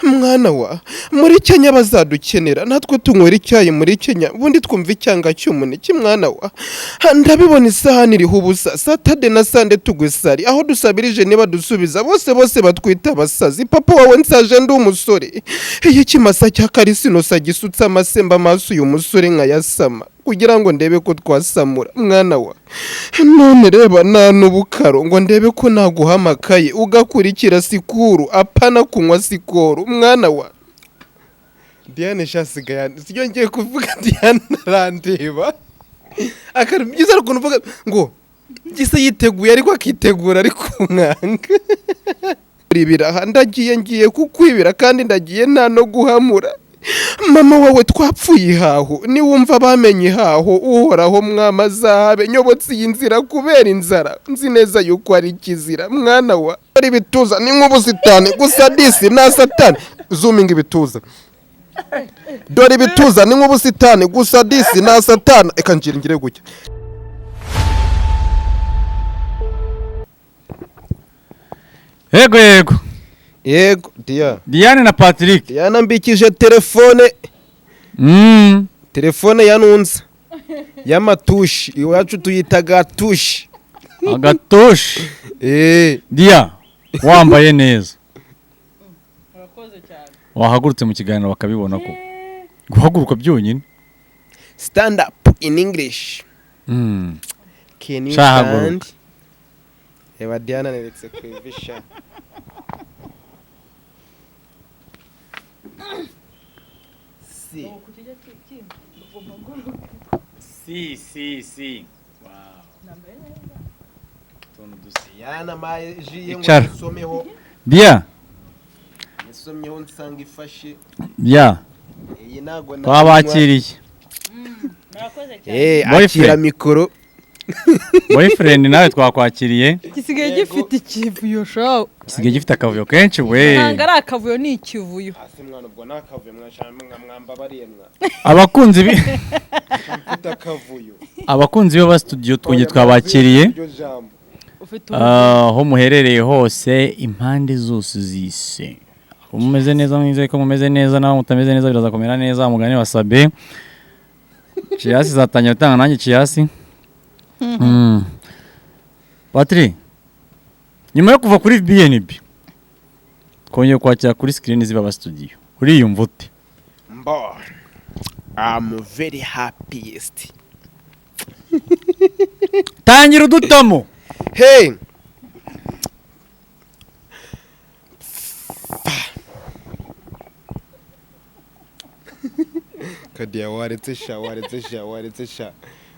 Mwana wa, muri Kenya bazadukenera, natwe tunywera icyayi muri Kenya, ubundi twumva icyanga cy'umuneke. Mwana wa, ndabibona isahani iriho ubusa. Saturday na Sunday tugusari aho dusabirije, niba dusubiza bose bose batwita abasazi. Papa wawe nsaje ndi umusore. Iyo ikimasa cya karisinosa gisutse amasemba amaso uyu musore nkayasama kugira ngo ndebe ko twasamura. Mwana wa, none reba nta n'ubukaro ngo ndebe ko naguha amakaye ugakurikira sikuru, apana kunywa sikoro. Mwana wa, Diane shasigaye sibyo ngiye kuvuga. Diane arandeba akari byiza ukuntu uvuga ngo gise yiteguye, ariko akitegura ariko mwanga ibiraha. Ndagiye, ngiye kukwibira kandi ndagiye nta no guhamura. Mama wawe twapfuye ihaho, niwumva bamenye ihaho. Uhoraho mwama azahabe nyobotse iyi nzira kubera inzara, nzi neza yuko ari ikizira. Mwana wa, ari ibituza ni nk'ubusitani gusa disi na satani. Zoominga ibituza, dore ibituza ni nk'ubusitani gusa disi na satani. Eka ngira ngire gutya. Yego yego. Yego dia. Diane na Patrick. Diana mbikije telefone. Telefone ya nunza y'amatushi, iwacu tuyita gatushi. Agatoshi. Dia, wambaye neza. Urakoze cyane. Wahagurutse mu kiganiro bakabibona ko guhaguruka byonyine. Stand up in English. Can you Shahaguruka. stand? Reba Diana neretse kwivisha. Si. Si si si. Wow. Utuntu dusa. Diana majiye ngo Icara. nisomeho. Dia, Nisomyeho nsanga ifashe. Dia, Iyi ntago twabakiriye. Murakoze cyane. Boyfriend. Akira mikoro. Boyfriend nawe twakwakiriye. Gisigaye gifite ikivuyo shawo. Gisigaye gifite akavuyo kenshi we. Ntabwo ari akavuyo, ni ikivuyo. Hasi mwana, ubwo nakavuyo mwashaka mwambabariye mwa. Abakunzi bi Mfite akavuyo. Abakunzi ba studio twongeye twabakiriye. Iryo jambo. Ufite Aho muherereye hose impande zose z'isi, mumeze neza, mwizeye ko mumeze neza, naho mutameze neza biraza kumera neza. Umugani wa Sabe Chiyasi zatangira gutanga nanjye Chiyasi. Patri, nyuma yo kuva kuri BNB twongeye kwakira kuri screen z'ibaba studio, uriyumva ute? Mbo. I'm very happiest. Tangira udutamo. Hey! Kadiya waretse sha, waretse sha, waretse sha,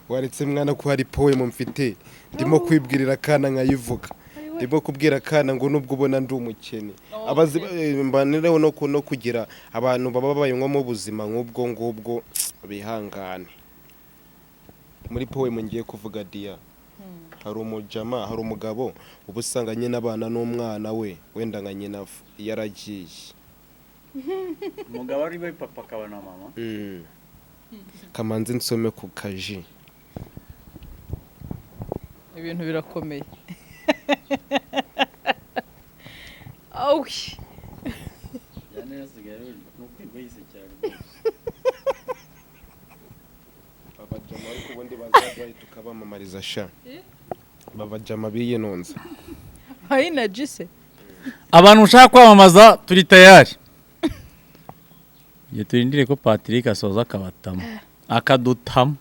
waretse mwana, ko hari poem mfite ndimo kwibwirira akana nkayivuga, ndimo kubwira akana ngo nubwo ubona ndi umukene abazi mbanireho no kugira abantu baba babayeho ubuzima nk'ubwo ngubwo bihangane. Muri poem ngiye kuvuga, dia, hari umujama, hari umugabo uba usanga nyine abana n'umwana we, wenda nka nyina yaragiye. Umugabo ari we papa akaba na mama. Kamanzi nsome ku kaji. Ibintu birakomeye. Awi. Babajama ariko ubundi bazaduhaye tukabamamariza sha, babajama biyinunza. Ayina se. Abantu mushaka kwamamaza turi tayari. Igihe turindire ko Patrick asoza akabatamo akadutamo.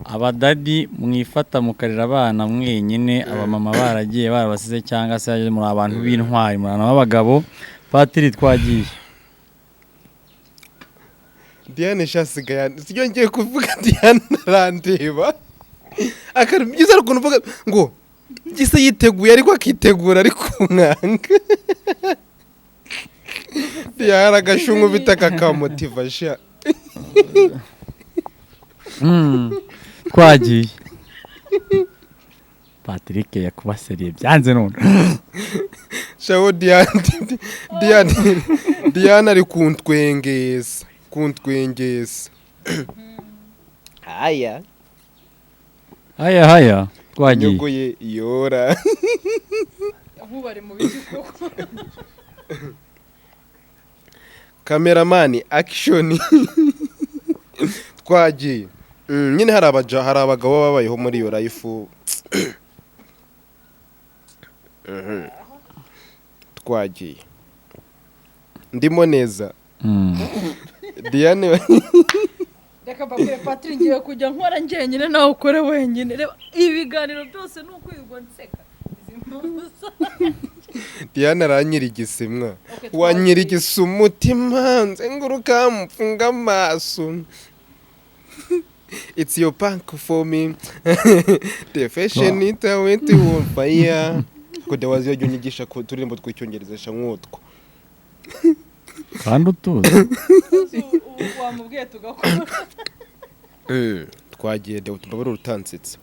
Abadadi mwifata mukarera abana mwenyine, abamama baragiye barabasize cyangwa se muri abantu b'intwari, muri abantu b'abagabo. Patrick, twagiye. Diane shasigaye sibyo ngiye kuvuga. Diane arandeba akari byiza ukuntu uvuga ngo gise yiteguye, ariko akitegura ariko mwanga. Diane agashungu bita kakamotiva sha. Twagiye. Patrick yakubaseriye byanze none. Shawo Diane, Diane, Diane ari kuntwengeza, kuntwengeza. Haya. Haya haya, twagiye. Nyogoye yora. Nk'ubu bari mu biki koko? Cameraman, action. Twagiye. Nyine hari abaja, hari abagabo baba babayeho muri iyo life. Twagiye, ndimo neza. Diane. Reka mbabwire, Patrick, ngiye kujya nkora njyenyine, nawe ukore wenyine. Reba, ibiganiro byose ni ukwirwa nseka izi mpamvu. Diane aranyirigise mwa. Okay, twagiye. Wanyirigise umutima, nzenguruka mfunga amaso. It's your punk for me, the fashion it went on fire. Ko wazi yajya unyigisha ko turirimbo tw'icyongereza sha nk'utwo. Kandi utuzi. Ubu wamubwiye tugakora. Twagiye, Deo, tumbabare utansetse.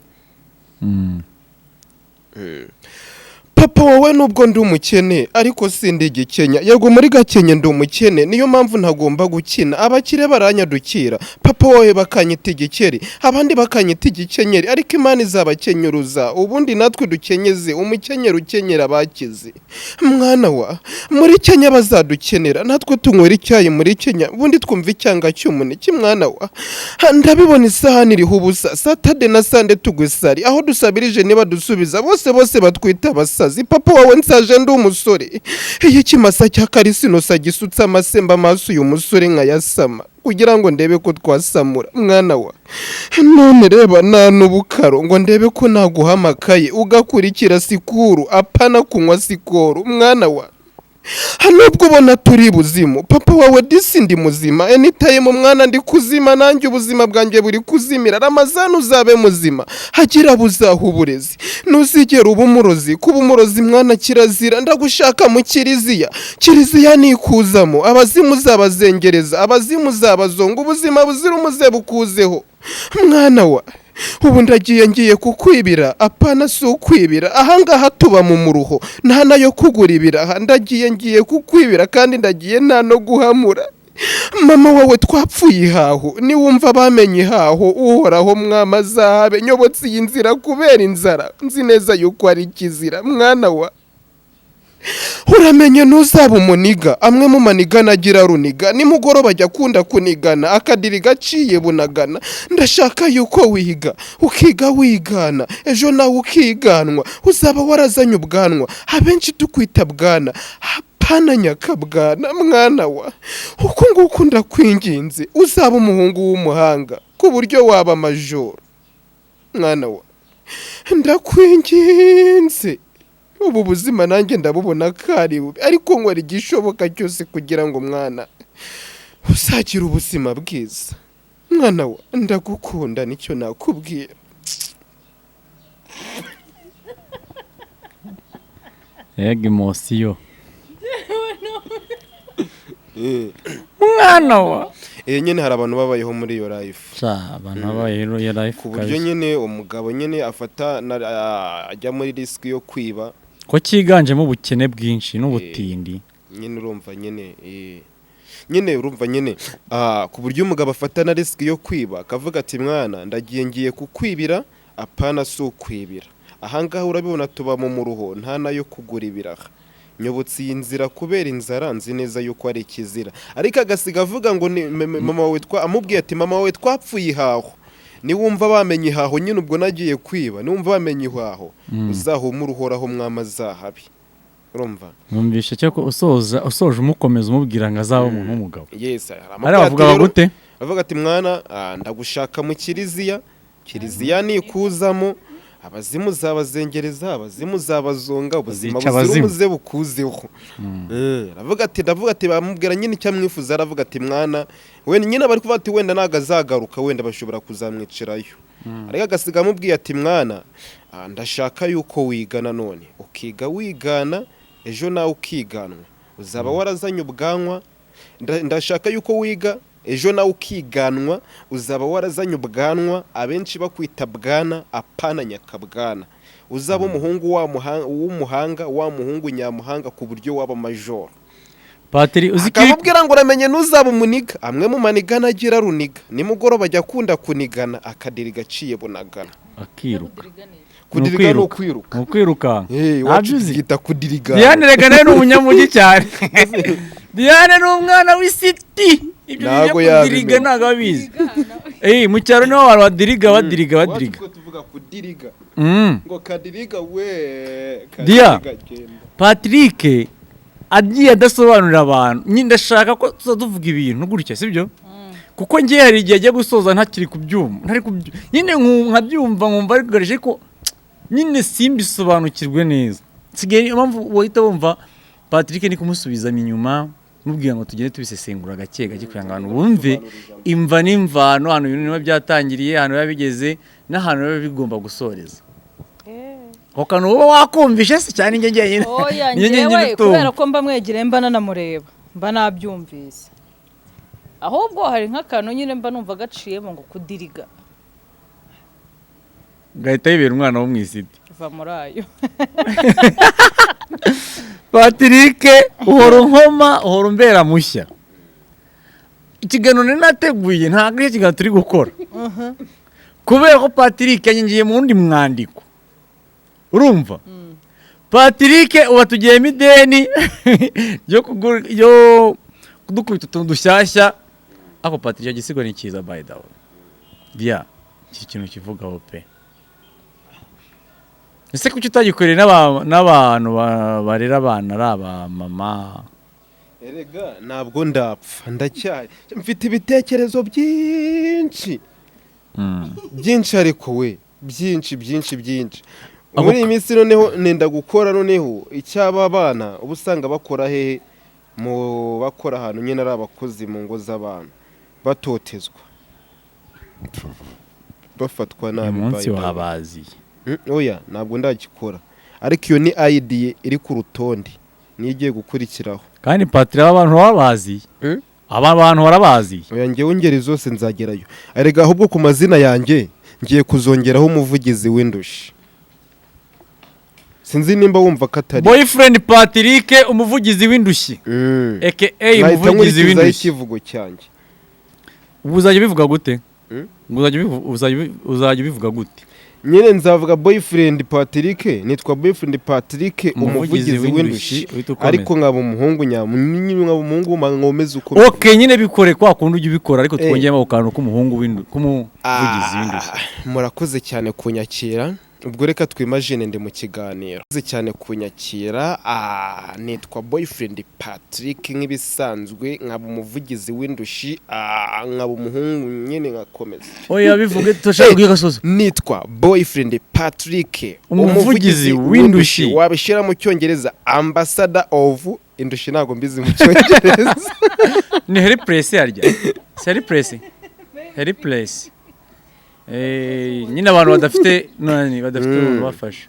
Papa wowe, nubwo ndi umukene ariko sindi igikenya. Yego, muri Gakenke ndi umukene, niyo mpamvu ntagomba gukina. Abakire baranyadukira, papa wowe, bakanyita igikeri, abandi bakanyita igikenyeri, ariko Imana izabakenyuruza, ubundi natwe dukenyeze umukenyero ukenyera abakize. Mwana wa, muri Kenya bazadukenera, natwe tunywera icyayi muri Kenya, ubundi twumva icyanga cy'umuneke. Mwana wa, ndabibona isahani iriho ubusa. Saturday na Sunday tugwa isari, aho dusabirije niba dusubiza, bose bose batwita abasazi. Papa wawe, nsaje ndi umusore. Iyo ikimasa cya karisinosa gisutse amasemba amaso uyu musore nkayasama kugira ngo ndebe ko twasamura. Mwana wa, none reba nta n'ubukaro ngo ndebe ko naguha amakaye ugakurikira sikuru, apana kunywa sikoro. Mwana wa, nubwo ubona turi buzimu, papa wawe, disi ndi muzima anytime. Mwana, ndi kuzima nanjye, ubuzima bwanjye buri kuzimira. Ramazani uzabe muzima, hagira buzaha uburezi, ntuzigera uba umurozi. Kuba umurozi, mwana, kirazira. Ndagushaka mu kiliziya. Kiliziya nikuzamo, abazimu uzabazengereza, abazimu uzabazonga, ubuzima buzira umuze bukuzeho. Mwana wa, ubu ndagiye, ngiye kukwibira, apana si ukwibira. Ahangaha tuba mu muruho, nta nayo kugura ibiraha. Ndagiye, ngiye kukwibira, kandi ndagiye nta no guhamura. Mama wawe, twapfuye ihaho, niwumva bamenye ihaho, Uhoraho mwama azahabe. Nyobotse iyi nzira kubera inzara, nzi neza yuko ari ikizira. Mwana wa, uramenye ntuzaba umuniga. Amwe mu manigana agira runiga, nimugoroba ajya akunda kunigana akadiri gaciye bunagana. Ndashaka yuko wiga, ukiga wigana, ejo nawe ukiganwa, uzaba warazanye ubwanwa, abenshi tukwita bwana, hapana nyakabwana. Mwana wa, uku nguku ndakwinginze, uzaba umuhungu w'umuhanga ku buryo waba majoro. Mwana wa, ndakwinginze, ubu buzima nanjye ndabubona ko ari bubi, ariko nkora igishoboka cyose kugira ngo mwana uzagire ubuzima bwiza. Mwana wa, ndagukunda, nicyo nakubwira. Yega emotion, mwana wa. Nyine hari abantu babayeho muri iyo life. Sha, abantu babayeho iyo life. Ku buryo Kabisa. nyine umugabo nyine afata ajya muri risk yo kwiba. Ko cyiganjemo ubukene bwinshi n'ubutindi. Nyine urumva nyine, nyine urumva nyine, ku buryo umugabo afata na risk yo kwiba, akavuga ati: "Mwana, ndagiye, ngiye kukwibira, apana si ukwibira. Ahangaha urabibona tuba mu muruho, nta nayo kugura ibiraha. Nyobotse iyi nzira kubera inzara, nzi neza yuko ari ikizira." Ariko agasiga avuga ngo ni mama wawe twa amubwiye ati: "Mama wawe, twapfuye ihaho, niwumva bamenye ihaho nyine ubwo nagiye kwiba, niwumva bamenye ihaho, uzahumure, Uhoraho mwama azahabi." Urumva? Numvishe cyo ko usoza usoje umukomeza, umubwira ngo azabe umuntu w'umugabo. Yes. Ari bavuga gute? Avuga ati: "Mwana, ndagushaka mu kiliziya. Kiliziya nikuzamo, abazimu zabazengereza, abazimu zabazonga, ubuzima Bazica buzira abazimu. umuze bukuzeho." Aravuga ati, ndavuga ati, bamubwira nyine icyo amwifuza. Aravuga ati: "Mwana we," nyine bari kuvuga ati wenda ntabwo azagaruka, wenda bashobora kuzamwicirayo, ariko agasiga amubwiye ati: "Mwana, ndashaka yuko wiga nanone, ukiga wigana, ejo nawe ukiganwa, uzaba warazanye ubwanwa. Ndashaka yuko wiga, ejo nawe ukiganwa, uzaba warazanye ubwanwa, abenshi bakwita bwana, apana nyakabwana. Uzaba umuhungu w'umuhanga, wa muhungu nyamuhanga, ku buryo waba majoro." Patiri, uzi ko Akamubwira ngo: "Uramenye ntuzaba umuniga. Amwe mu manigana agira runiga, nimugoroba ajya akunda kunigana akadiri gaciye bunagana." Akiruka. Kudiriga ni ukwiruka. Ukwiruka. Ni ukwirukanka. Eh, iwacu Ntabyo uzi. tubyita kudiriga. Diane reka nawe ni umunyamujyi cyane. Diane ni umwana w'icity. Ibyo Ntago byo kudiriga yabimenya. ntabwo abizi. Eh, mu cyaro niho abantu badiriga, badiriga, badiriga. Iwacu twe tuvuga kudiriga. Ngo kadiriga we. Dia. Kadiriga genda. Patrick agiye adasobanurira abantu nyine. Ndashaka ko tuza tuvuga ibintu gutya, sibyo? Kuko ngiye hari igihe ajya gusoza ntakiri kubyumva, ntari kubyumva nyine, nkabyumva nkumva ari kugarisha, ariko nyine simbisobanukirwe neza. Nsigaye niyo mpamvu wahita wumva Patrick ni kumusubizamo inyuma, mubwira ngo tugende tubisesengura gake gake kugira ngo abantu bumve imva n'imvano, ahantu ibintu biba byatangiriye, ahantu biba bigeze n'ahantu biba bigomba gusoreza. Ako kantu uba wakumvishe se cyane njye njyenyine? Oya. Njye njyenyine Njyewe utumva. kubera ko mba mwegereye, mba nanamureba, mba nabyumvise. Ahubwo hari nk'akantu nyine mba numva gaciyemo ngo kudiriga. Gahita yibera umwana wo mu icity. Va muri ayo. Patrick, uhora unkoma, uhora umbera mushya. Ikiganiro nari nateguye ntabwo aricyo kiganiro turi gukora, kubera ko Patrick yanyinjiye mu wundi mwandiko. Urumva Patrick, ubu tugiyemo ideni ryo kudukubita utuntu dushyashya. Ariko Patrick, icyo gisigo ni cyiza, by the way. Dia, iki kintu kivugaho pe. Ese kuki utagikoreye n'abantu barera abana, ari abamama? Erega ntabwo ndapfa, ndacyari mfite ibitekerezo byinshi byinshi, ariko we byinshi byinshi byinshi. Muri iyi minsi noneho nenda gukora noneho icy'aba bana uba usanga bakora hehe, mu bakora ahantu nyine ari abakozi mu ngo z'abantu, batotezwa, bafatwa Uyu nabi. munsi By the way. wabaziye. Oya, ntabwo ndagikora, ariko iyo ni idea iri ku rutonde, niyo igiye gukurikiraho. Kandi Patiri, aba bantu barabaziye. Aba bantu barabaziye. Oya, njyewe ingeri zose nzagerayo. Erega ahubwo ku mazina yanjye ngiye kuzongeraho umuvugizi w'indushi. Sinzi nimba wumva ko atari Boyfriend Patrick, umuvugizi w'indushyi, aka Nahita umuvugizi nkurikizaho w'indushyi. ikivugo cyanjye. Ubu uzajya ubivuga gute? Mm? Uzajya ubivuga gute? Nyine nzavuga Boyfriend Patrick, nitwa Boyfriend Patrick, umuvugizi w'indushyi, uhita ukomeza. Ariko nkaba umuhungu nyine, nkaba umuhungu nkomeza uko. Ok, nyine bikore kwa kundi ujya ubikora, ariko Eh. twongeyemo ako kantu k'umuvugizi w'indushyi. Ah, murakoze cyane kunyakira. Ubwo reka twimagine ndi mu kiganiro. Murakoze cyane kunyakira. Ah, nitwa Boyfriend Patrick nk'ibisanzwe, nkaba umuvugizi w'indushi, ah, nkaba umuhungu nyine, nkakomeza. Oya, bivuge, turashaka Eh. kubwira gasozo. Nitwa Boyfriend Patrick, Umuvugizi w'indushi. Wabishyira mu Cyongereza, ambassador of indushi, ntabwo mbizi mu Cyongereza. Ni helpless harya? Si helpless, helpless. Eh, nyine abantu badafite nani, badafite umuntu ubafasha,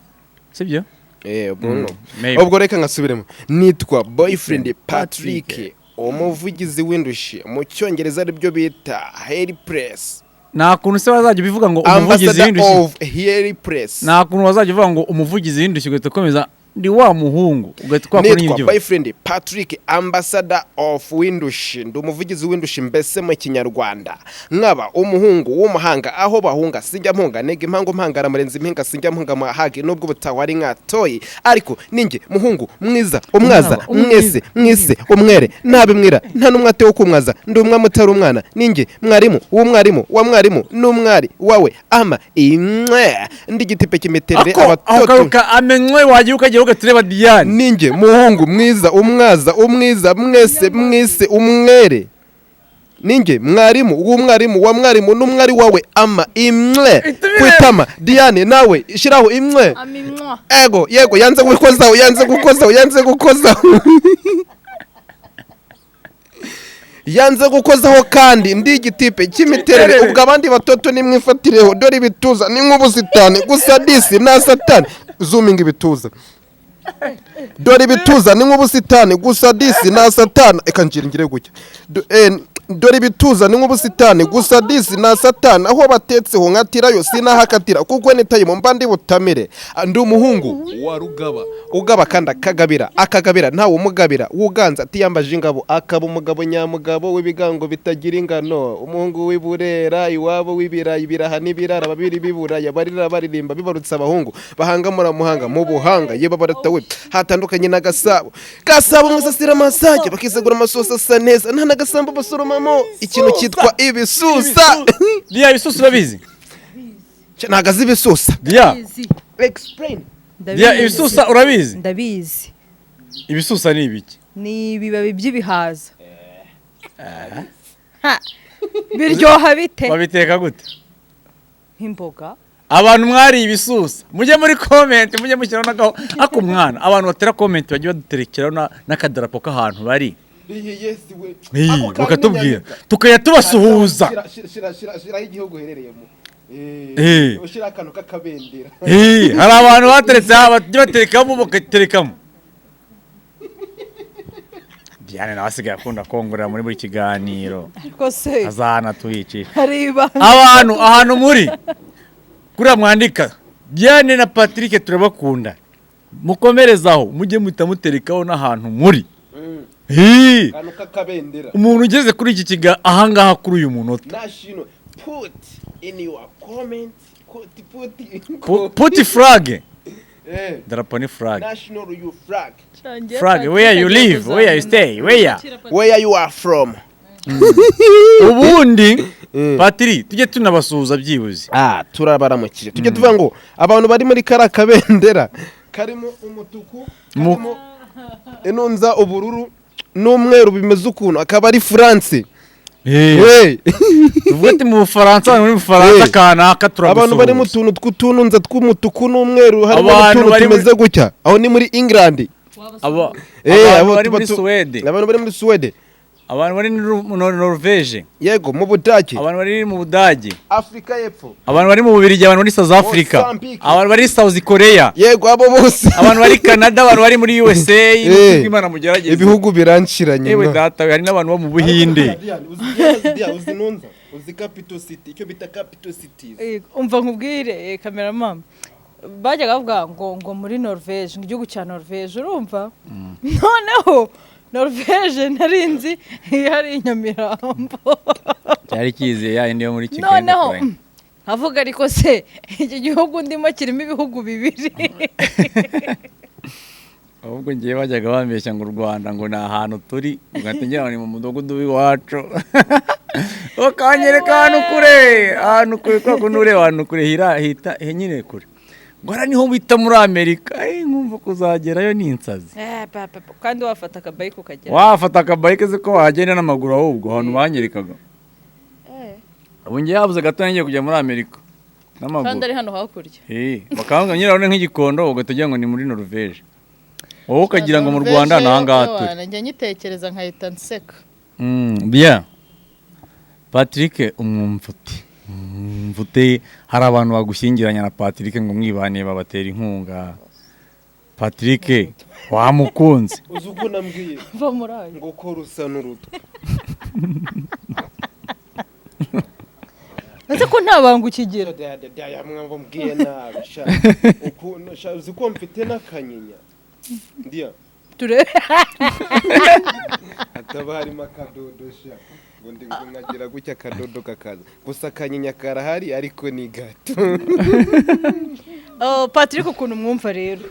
sibyo? Eh, ubwo no. Maybe. Ubwo reka nkasubiremo: nitwa Boyfriend Patrick, umuvugizi w'indushi, mu Cyongereza aribyo bita helpless. Nta kuntu se wazajya ubivuga ngo umuvugizi Ambassador w'indushyi? of helpless. Nta kuntu wazajya uvuga ngo umuvugizi w'indushyi, ugahita ukomeza ndi wa muhungu, ugahita kwa kuntu Nitwa ibyo? Boyfriend Patrick, ambassador of w'indushi, ndi umuvugizi w'indushi mbese mu Kinyarwanda, nkaba umuhungu w'umuhanga, aho bahunga sinjya mpunga, nega impangu mpangara murenzi impinga, sinjya mpunga mahage, nubwo ubutaha ari nkatoyi, ariko ninjye muhungu mwiza umwaza. Umwaza, Mwese mwise umwere nabi mwira, nta n'umwate wo kumwaza, ndi umwami utari umwana, ninjye mwarimu w'umwarimu wa mwarimu n'umwari wawe, ama imwe ndi igitipe cy'imiterere. Ako aho Abatoto. karuka amenywe, wagiye ukagera ugatureba Diane. Ninjye muhungu mwiza umwaza umwiza, mwese mwise umwere, ninjye mwarimu w'umwarimu wa mwarimu n'umwari wawe, ama imwe kwitama. Diane, nawe shyiraho imwe. Amimwa. Ego yego, yanze gukozaho, yanze gukozaho, yanze gukozaho, yanze gukozaho. Kandi ndi igitipe cy'imiterere, ubwo abandi batoto nimwifatireho. Dore ibituza ni nk'ubusitani gusa, disi na satani zuminga ibituza. Dore ibituza ni nk'ubusitani gusa, disi na satani. Eka ngire gutya. Dore ibituza ni nk'ubusitani gusa, disi na satani aho batetseho nkatirayo, sinahakatira kuko nitaye mba ndi butamire. Ndi umuhungu wa Rugaba ugaba kandi akagabira, akagabira ntawe umugabira, wuganza atiyambaje ingabo, akaba umugabo nyamugabo w'ibigango bitagira ingano, umuhungu w'iburera iwabo w'ibirayi biraha n'ibirara, babiri b'iburaya barira baririmba bibarutse abahungu bahanga muramuhanga mu buhanga yeba baratawe hatandukanye na Gasabo. Gasabo musasira amasake bakisegura amasosi asa neza, nta n'agasambu basoromamo ikintu cyitwa ibisusa. Diya, ibisusa urabizi? Ntago azi ibisusa. Diya. Ndabizi. Explain. Diya, ibisusa urabizi? Ndabizi. Ibisusa ni ibiki? Ni ibibabi by'ibihaza. Ha! Biryoha bite? Babiteka gute? Nk'imboga. Abantu mwari ibisusa, mujye muri comment, mujye mushyiraho n'agaho ako mwana. Abantu batera comment bajye baduterekeraho n'akadarapo k'ahantu bari. Iyi, bakatubwira tukajya tubasuhuza. Shiraho igihugu uherereyemo. Ushyiraho akantu k'akabendera. Hari abantu bateretse aha bajya baterekamo, bagaterekamo. Diane nawe asigaye akunda kongorera muri buri kiganiro. Ariko se azahana tuyicisha. Hari ibanga. Abantu ahantu muri kuriya mwandika "Diane na Patrick turabakunda, mukomerezaho", mujye muhita muterekaho n'ahantu muri. Akantu k'akabendera. Umuntu ugeze kuri iki kiga ahangaha kuri uyu munota, national, put in your comment, put, put. Put flag. Darapo ni flag. National, you flag. Flag where you live, where you stay, where where you are from. Ubundi Patri tujye tunabasuhuza byibuze. Ah, turabaramukije. Tujye tuvuga ngo abantu bari muri kariya kabendera karimo umutuku, karimo inunza, ubururu n'umweru, bimeze ukuntu, akaba ari France. Hey. Tuvuge ati mu Bufaransa, abantu muri Bufaransa kanaka, abantu bari mu turagusuhuza. Tuntu tw'utununza tw'umutuku n'umweru, harimo Abantu n'utuntu bari muri- tumeze gutya, aho ni muri England. Abantu abo bari tuba muri Suwede, abantu bari muri Suwede, abantu bari muri Norvege, yego, mu Budage, abantu bari mu Budage, Afurika y'Epfo, abantu bari mu Bubiligi, abantu bari South Africa, Mozambique. abantu bari South Korea, yego, abo bose, abantu bari Canada, abantu bari muri USA. Imana mugerageze. Ibihugu biranciranye. Yewe data we, hari n'abantu bo mu Buhinde. Uzi nunza, uzi capital city, icyo bita capital cities? Umva nkubwire, kameramama, bajyaga bavuga ngo muri Norvege, ngo igihugu cya Norvege, urumva? Noneho Norvege nari nzi iyo ari i Nyamirambo. Cyari kiziye ya yindi yo muri Kigali. Noneho Ndakuranye. nkavuga, ariko se iki gihugu ndimo kirimo ibihugu bibiri? Ahubwo ngiye bajyaga bambeshya ngo u Rwanda ngo ni ahantu turi, ugahita ngira ngo ni mu mudugudu w'iwacu, bakanyereka ahantu kure, ahantu kure, kwa kundi ureba ahantu kure hira hita nyine kure, ngo hariya niho bita muri Amerika. Nkumva kuzagerayo ni insazi. Kandi wafata akabayike ukagera. Wafata akabayike se ko wagenda n'amaguru? Ahubwo ahantu banyerekaga, ubu ngiye habuze gato ngiye kujya muri Amerika kandi n'amaguru. Ari hano hakurya. Bakambwira nyine urabona nk'igikondo, ugahita ugira ngo ni muri Norvege, wowe ukagira ngo mu Rwanda ni ahangaha turi. Njya nyitekereza nkahita nseka. Bien. Patrick umwumva ute? Umwumva ute? Hari abantu bagushyingiranya na Patrick ngo mwibane, babatera inkunga. Patrick wamukunze? Uzi uko nambwiye? Va muri ayo. Ngo ko rusa n'urutwe. Ese ko nta banga ukigira? Mwamva mbwiye nabi sha, ukuntu sha, uzi ko mfite n'akanyinya ndiya? Turebe. Hataba harimo akadodo sha, ngo ndi ngo nkagira gutya akadodo kakaza gusa, akanyinya karahari ariko ni gato. Oh, Patrick ukuntu mwumva rero.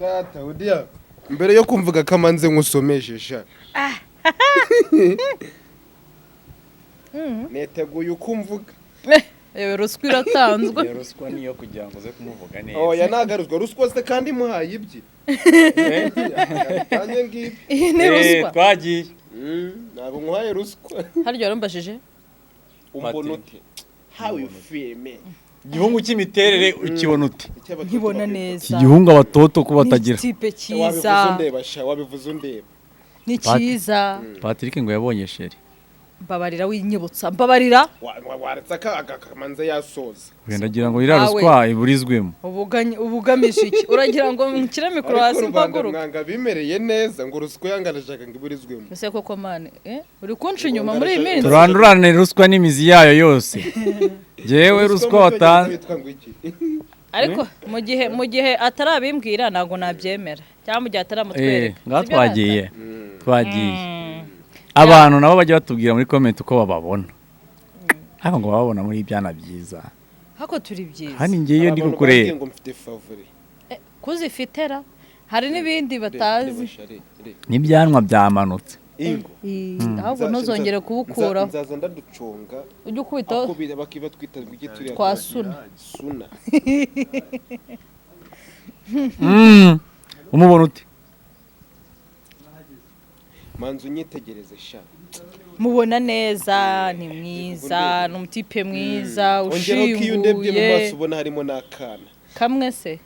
Data udiya, mbere yo kumvuga kamanze nkusomeshe sha, niteguye uko mvuga. Yewe, ruswa iratanzwe. Iyo ruswa niyo kugira ngo uze kumuvuga neza. Oya, nagaruzwa ruswa se kandi muhaye ibye nanjye ngibyo? Iyi ni ruswa. Twagiye. Ntabwo nkuhaye ruswa. Harya warumbajije? Umbona ute? How you feel me? Igihungu cy'imiterere ukibona ute? Nkibona neza. Iki gihungu abatoto ko batagira. Ni ikipe Wabivuze cyiza. undeba sha, wabivuze undeba. Ni cyiza. Patrick ngo yabonye chérie. Mbabarira winyibutsa, mbabarira. Waretse akamanza yasoza. Wenda agira ngo iriya ruswa iburizwemo. Ubugamije iki? Uragira ngo nshyire mikoro hasi mpaguruke? Mwanga bimereye neza ngo ruswa yangarashaka ngo iburizwemo. Ese koko mane, uri kunca inyuma muri iyi minsi? Turandurane ruswa n'imizi yayo yose. Jewe ruswa watanze. Ariko mu gihe atarabimbwira ntabwo nabyemera, cyangwa mu gihe ataramutwereka. Ngaho twagiye. Abantu nabo bajya batubwira muri comment uko bababona. Ariko ngo bababona muri ibyana byiza. Hako turi byiza. Hani ngiye ndi kukureba. Ngo mfite favori. Kuzifitera hari nibindi batazi. Nibyanwa byamanutse. Ahubwo ntuzongere kubukuraho. Nzaza ndaduconga. Ujye ukubita. Akubira bakiba twita ngo iki turi kwa suna. Suna. Umubona ute? Manzu unyitegereze sha. Mubona neza, ni mwiza, ni umutipe mwiza, ushinguye. Ongera ko ndebye mu maso ubona harimo n'akana. Kamwe se.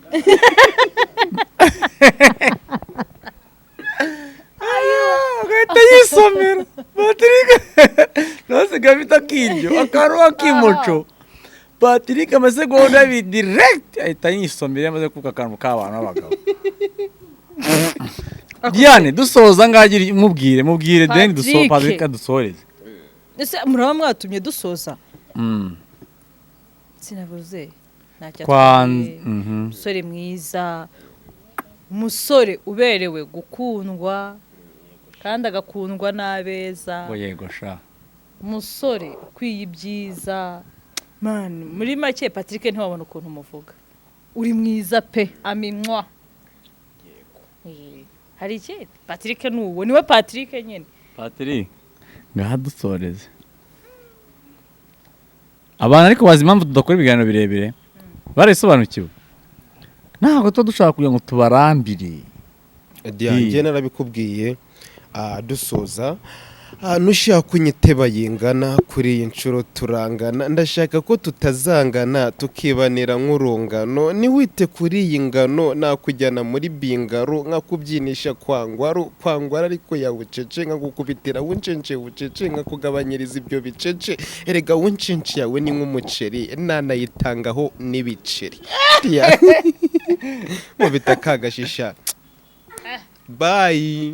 Agahita yisomera. Patrick nasigaye afite akiryo, akaruha k'imuco. Patrick amasegonda abiri direct ahita yisomera amaze kuka akantu k'abantu b'abagabo. Diane dusoza ngagira mubwire then dusoza Patrick dusoreze. Ese muraba mwatumye dusoza? Sinavuze ntacyo. Umusore mwiza, umusore uberewe gukundwa kandi agakundwa n'abeza. Yego sha. Umusore ukwiye ibyiza. Man, muri make Patrick ntiwabona ukuntu umuvuga. Uri mwiza pe, aminwa. Hari iki? Patrick nuwo niwe Patrick nyene. Patrick ngaha dusoreze. Abantu ariko bazi impamvu tudakora ibiganiro birebire. Barisobanukiwe. Ntabwo tuba dushaka kugira ngo tubarambire. Diane narabikubwiye dusoza. Nushaka kunyiteba yingana kuri iyi nshuro turangana, ndashaka ko tutazangana tukibanira nk'urungano, niwite kuri iyi ngano nakujyana muri bingaro nkakubyinisha kwangwaru kwangwara ariko yawucece nkagukubitira wuncence wucece nkakugabanyiriza ibyo bicece, erega wuncence yawe ni nk'umuceri nanayitangaho n'ibiceri. Mubita kagashisha. Bye.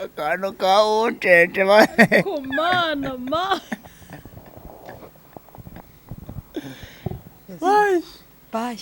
Akantu ka wuncence. Kumana ma. Bye. Bye.